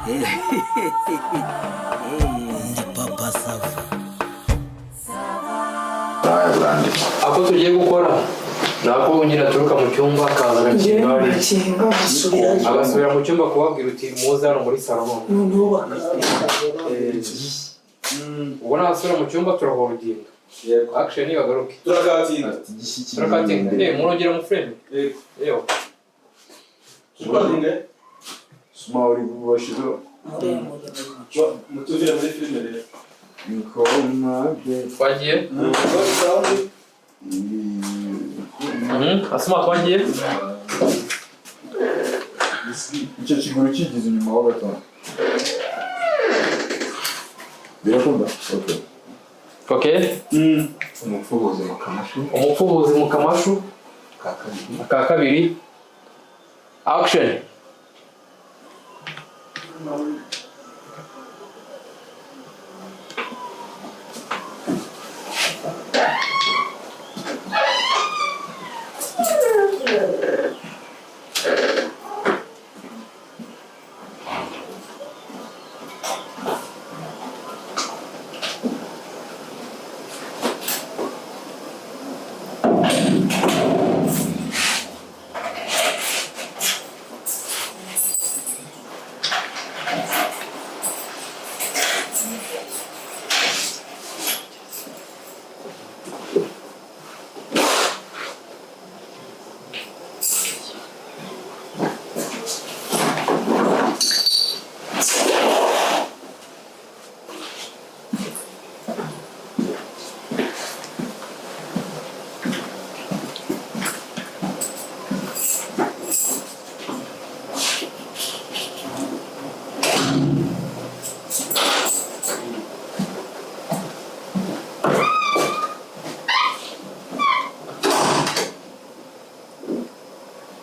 Ndi Papa Sava. Ako tugiye gukora ni ako nyine aturuka mu cyumba akaza agakinga hariya. Kinga agasubirayo. Agasubira mu cyumba kubabwira uti muze hano muri salo none. Noneho bakaza. Ubwo nasubira mu cyumba turaholdinga. Yego. Action bagaruke. Turakatinga. Turakatinga. Murongera mu frame. Yego. Yewe. Turakatinga. Suma uri bubashizeho. Muremure bari mu cyumba. Mutuvire muri filime rero. Ingoma be. Twagiye. Asuma twagiye. Icyo kiguru kigize inyuma ho gato. Birakunda? Okay. Okay. Umupfubuzi mu kamashu. Umupfubuzi mu kamashu. Ka kabiri. Aka kabiri. Action.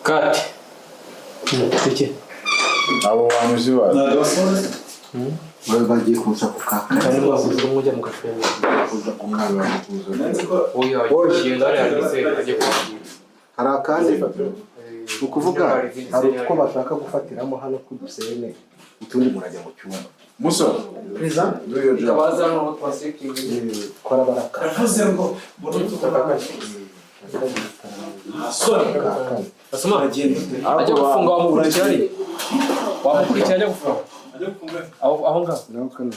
Cut. Iki. Abo bantu uzi bazi. Ntabwo basoza. Bari bagiye kuza ku kaka. Kandi mwavuze ko mujya mu gafilme. Kuza ku kaka. Nanze ko Oya, genda hariya handitse ajye kubabwira. Hari akandi ni ukuvuga hari utwo bashaka gufatiramo hano k'udusene, utundi murajya mu cyumba. Musa. Perezida. Do your job. Ikabaza hano twasikingi. Kora baraka. Yavuze ngo mbona Aka Sore. Kane. Asuma Agenda. ajya gufunga wamukurikira ari? Wamukurikira ajya gufunga. Ajya gufunga. Aho aho ngaho. Naho kano.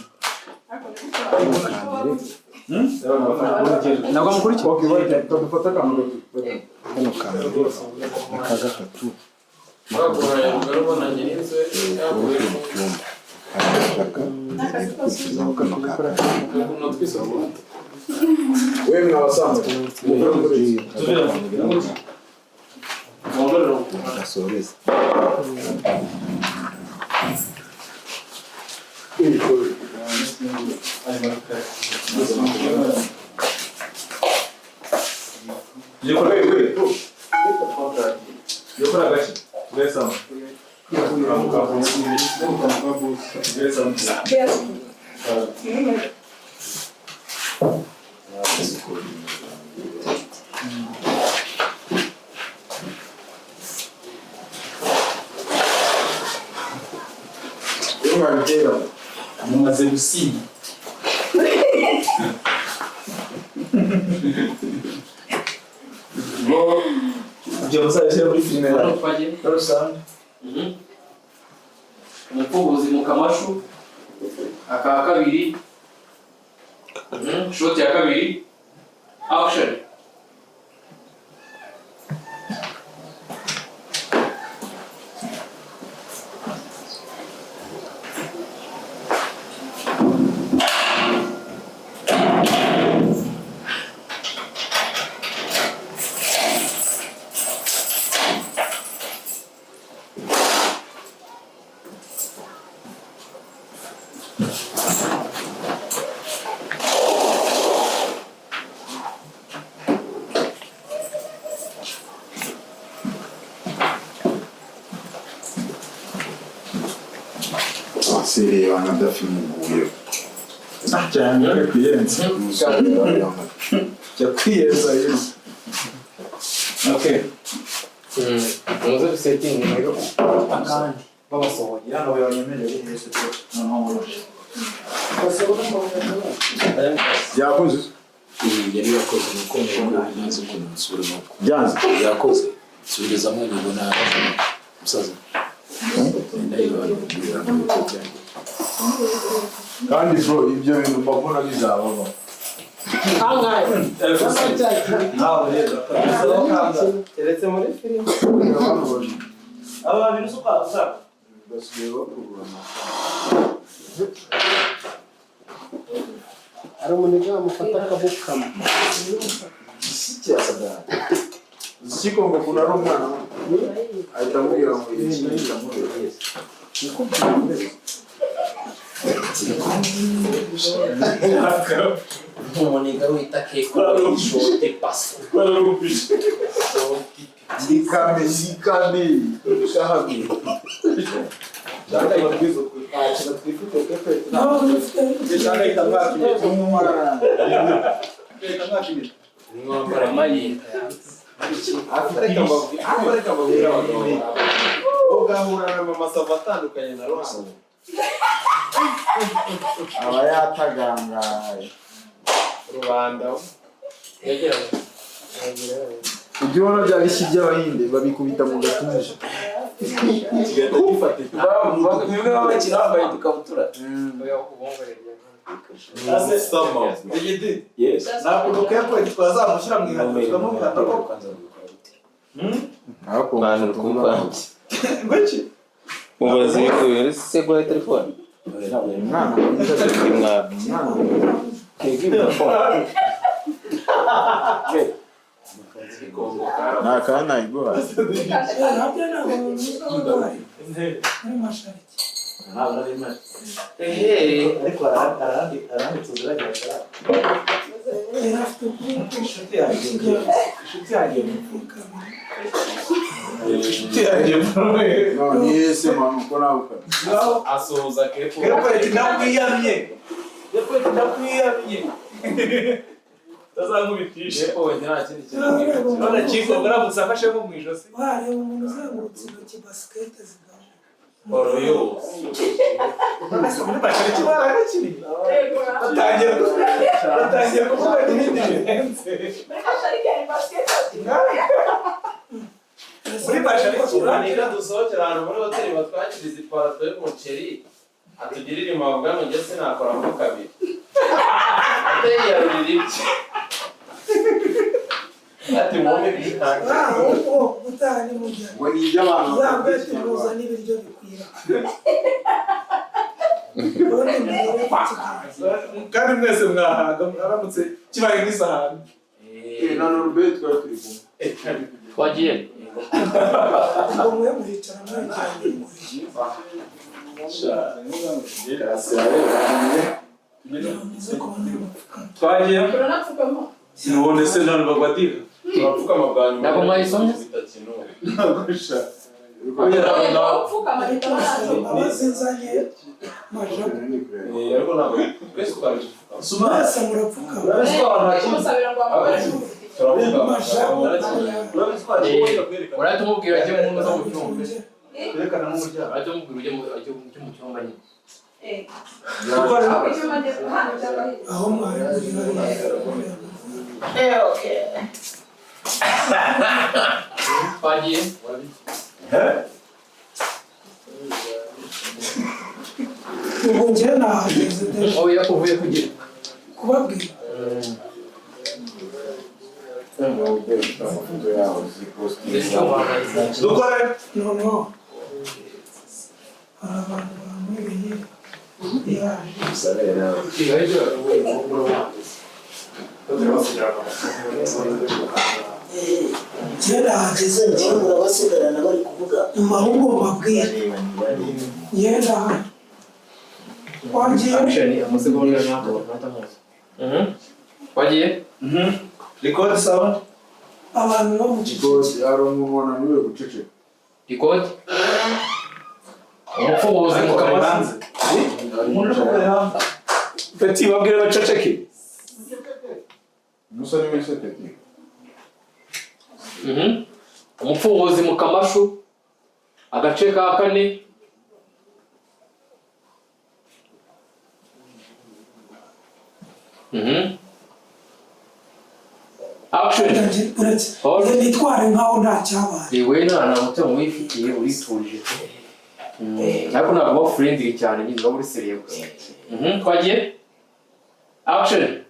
Ntabwo amukurikira. Okay, wait, dufate akantu gato. Kano ka mbere n'aka gatatu. Tuba turi mu cyumba. Hari agashaka gukurikizaho kano ka kane. We mwabasanzwe. Gasoreza. Mumaze gusinya. Bo ibyo muzabishyira muri filime Hano twagiye. rusange. Umupfubuzi mu kamashu. Aka kabiri. Shoti ya kabiri. Action. Sereba nka Dafi muguye. Cyane ari kwiyenza. Jya kwiyenza rero. Okay. Muze dusetinge rero. Akandi. Babasohoye hano banyemereye hese pe noneho ngoroshe. Yakoze. Yari yakoze nuko ntazi ukuntu nsubiramo. Byanze. Yakoze subirizamo nyibona musaza. Kandi bro ibyo bintu mbabona bizababa. Kangahe? Nawe rero Keretse muri filime. Aba babiri uko uza. Basigaye bakururana. Hari umuntu wamufata akabukama. Sikongo kuna ari umwana ahita amubwira ngo iki ndamubwira. Umuniga wita keko shote paso. Zikame zikame shahabi. Shaka ibabwizo kuri. Nta kintu twifite pepe. Shaka itamwakire. Itamwakire. Mwambara mayita. Ariko mbabwira abagabo. Ugahura na mama Sava atandukanye na Ruhango. Aba yatagangaye. Rubanda. Ibyo ubona bya bishyi by'abahinde babikubita mu gatuza. Kigahita gifatika. Bimwe baba bakina bambaye udukabutura. Yes. Ntabwo dukwiye ko twazamushyira mu ihato tukamukata koko. Bantu kumva. Ngwiki. Mubaze ibintu se guha telefone. Umwana mwiza. Umwana. Umwana. Nta kana iguha. Nabyo ntabwo bizabaye muri mashariki. Ariko arahandi tuziranye bakara. Yari afite ukuboko Inshuti yanjye. Inshuti yanjye. Inshuti yanjye. No, ni ese mama ko nawe ukora. Asuhuza kepo. Kepo ati ndakwiyamye. Kepo ati ndakwiyamye. Tazankubitishije. Kepo wenda nta kindi kintu. None Chiko uramutse afashe nko mu ijosi. Wareba umuntu uzengurutse intoki basikete zigamo. Oro yose. Muri mashariki baragakiri. Batangiye kuvuga ibindi birenze. Muri mashariki Niba dusohokera ahantu muri hoteli batwakiriza iparato y'umuceri atugirire imbavu ngo njye sinakoramo kabiri. Ateyarurira ibye. Ati mwumve ibyanjye. Ahubwo utaha ni mujya. Ngo ni iby'abantu Uzambaye turuza n'ibiryo bikwira. Ubundi mugere ku kiganza. Kandi mwese mwahaga aramutse kibaye nk'isahani. Na Norbert twari turi kumwe. Wagiye. Ubwo mwe muricara mwegeranye. Twagiye. None se none bagwadira. Turapfukama bwa nyuma. Ntabwo mwayisomye? Nagusha. Imbabazi nzanye majabu. Ariko ntabwo twese twari dupfukama. Mwese murapfukama. Urahita umubwira ajye mu nzu mu cyumba. Twerekana nk'umuryango. Urahita umubwira ujye mu cyumba nyine. Aho mwari muri hariya. Twagiye. Ubu njye nahageze deje. Oya uvuye kugira. Kubabwira. Amafoto yawe zipostinga. Dukore. Noneho hari abantu bamwereye yaje. Njye nahageze Njyewe murabasigarana bari kuvuga. Nyuma ahubwo mbabwire. Njye ndahari. Wagiye. Amasegonda ntabwo ntamuzi. Wagiye? Record sound. Abantu bo mu Rwose hari umuntu wananiwe guceceka. Record. Umupfubuzi mu kamasi. Peti babwire baceceke. Musa ni wese Peti. Umupfubuzi mu kamashu. Agace ka kane. Action. Uretse nitware nkaho nta cyabaye. Yewe, nta mutima wifitiye, urituje. Ariko ntabwo uba friendly cyane nyine, uba uri sérieux gusa. Twagiye. Action.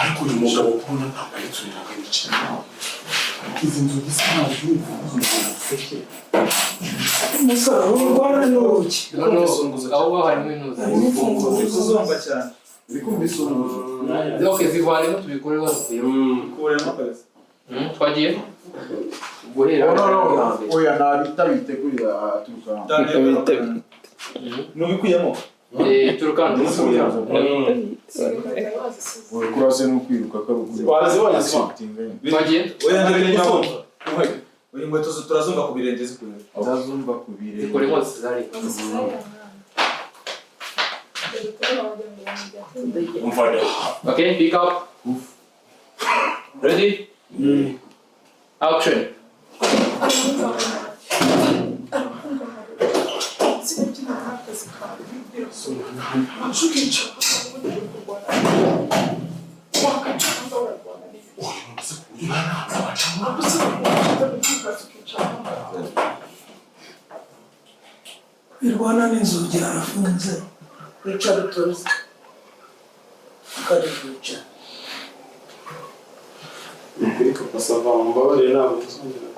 Ariko uyu mugabo kubona ntabwo yitsuriraga ibice izi nzugi z'amazi. Umusore urwana n'urugi. Noneho aho ngaho harimo intuza. Harimo imfunguzo. Kuzumva cyane. Uri kumva isunguzo? Okay, zivanemo, tubikore bazikuyemo. Kuremo kabisa. Twagiye guhera. No, no, no, oya, ntabita bitegurira aturuka. Nubikuyemo. Eh, turuka hano. Kurase ni ukwiruka ko ari ukwiruka. Wazibonye se? Twagiye. Oya, ndabiri kuzumva. Oya, inkweto turazumva ku birenge zikureba. Ndazumva ku birenge. Zikoremo zari. Umva. Okay, pick up. Ready? Action. Irwana n'inzugi, harafunze. Wicara utuze ukarivuca. Ukuri papa sava, mbabarire, ntabwo nzongera.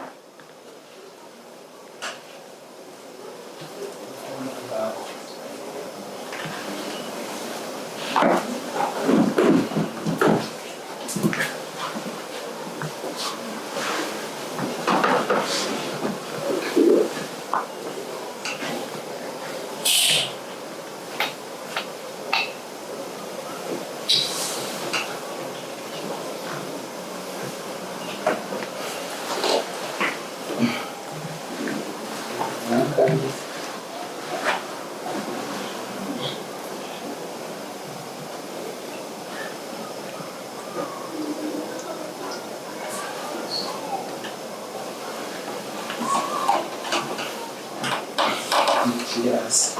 Yes.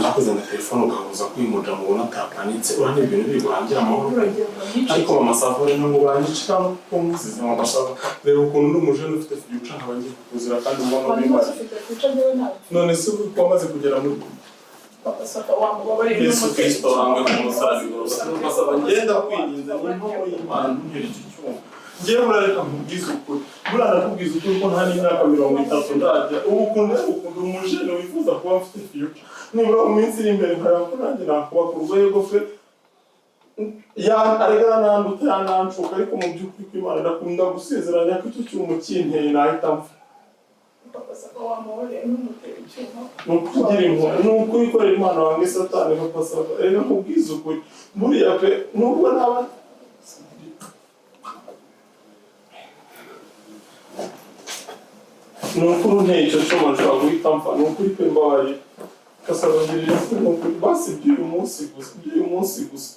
Wabanje kuzana telefone ugahuza ko uyu muryango ubona atapanitse, urabona ibintu biri guhangira amahoro. Ariko mama Sava rero ngo uranyicira kuko nkuzize mama Sava. Reba ukuntu ndi umujene ufite future nkaba ngiye kukuzira kandi ubona ubimara. None se ubu ko wamaze kugera muri Yesu Kristo hamwe ku musaraba mama Sava, ngenda kwinginze ni impamo y'Imana ntuhere icyo cyuma. Njyewe murareka nkubwize ukuri, buriya nakubwiza ukuri ko nta n'imyaka 30 ndajya. Ubu ukuntu rero ukunda umujene wifuza kuba mfite future, nibura mu minsi iri imbere nkareba ko nanjye nakubaka urwego fe arega yananduta yanancuka, ariko mu by'ukuri ko Imana ndakunda gusezeranya ko icyo cyuma ukinteye nahita mpfa. Ni ukugira impuhwe, ni ukuyikorera Imana wange Satani papa Sava. Rero nkubwize ukuri buriya pe nubwo naba ni ukuri unteye icyo cyuma nshobora guhita mpfa, ni ukuri pe mbabarira. Gasaba ngirira impuhwe, ni ukuri basi by'uyu munsi gusa, by'uyu munsi gusa.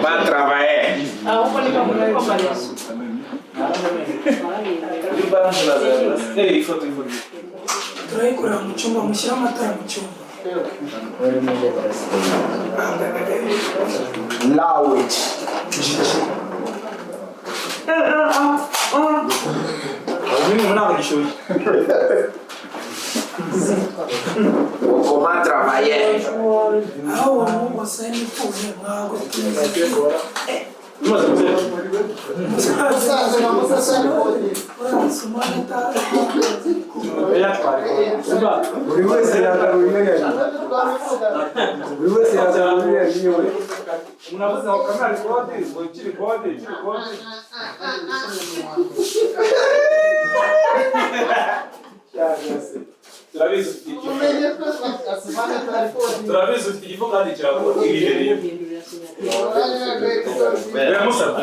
Va travailler. Turayikorera mu cyumba, mushyire amatara mu cyumba. Language. Comment travailler? Aho uwo muhungu asa n'ipfuye ntabwo tuzi. Buri wese yagaruye yari. Buri wese yagaruye yari. Unavuze ngo kamera kode, ngo ikiri kode, ikiri kode. Turabizi ufite igifu. Turabizi ufite igifu kandi kirakora. Irihereye. Biramusaba.